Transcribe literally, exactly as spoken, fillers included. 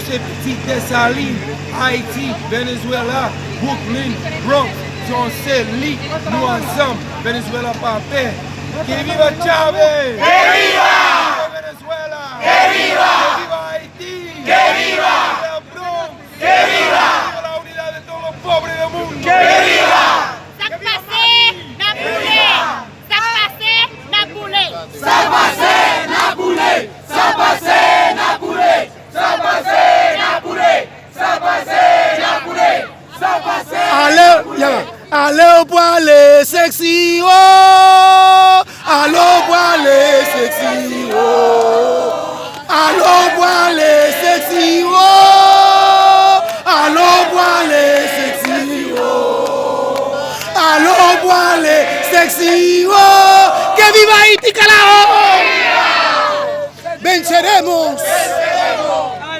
Se pitit Desalin, Ayiti, Venezuela, Brooklyn, Bronx, se yon sèl lit, nou ansanm, Venezuela pa pè. Que viva Chávez! Que viva! Que viva Venezuela! Que viva! Que viva Haití! Que viva! Que viva el Bronx! Que viva! Que viva la unidad de todos los pobres del mundo! Que viva! Sa k pase, n ap boule! Sa k pase, n ap boule! Sa pase, n ap boule! Sa pase, n ap boule! Sa pase, n ap boule! Sa pase, n ap boule! Sa pase, n ap boule! Ale, ale w pwale seksi, oh! Ale w pwale seksi, oh! Ale w pwale seksi, oh! Ale w pwale seksi, oh! Ale w pwale seksi, oh! Que viva Haití, carajo! Venceremos!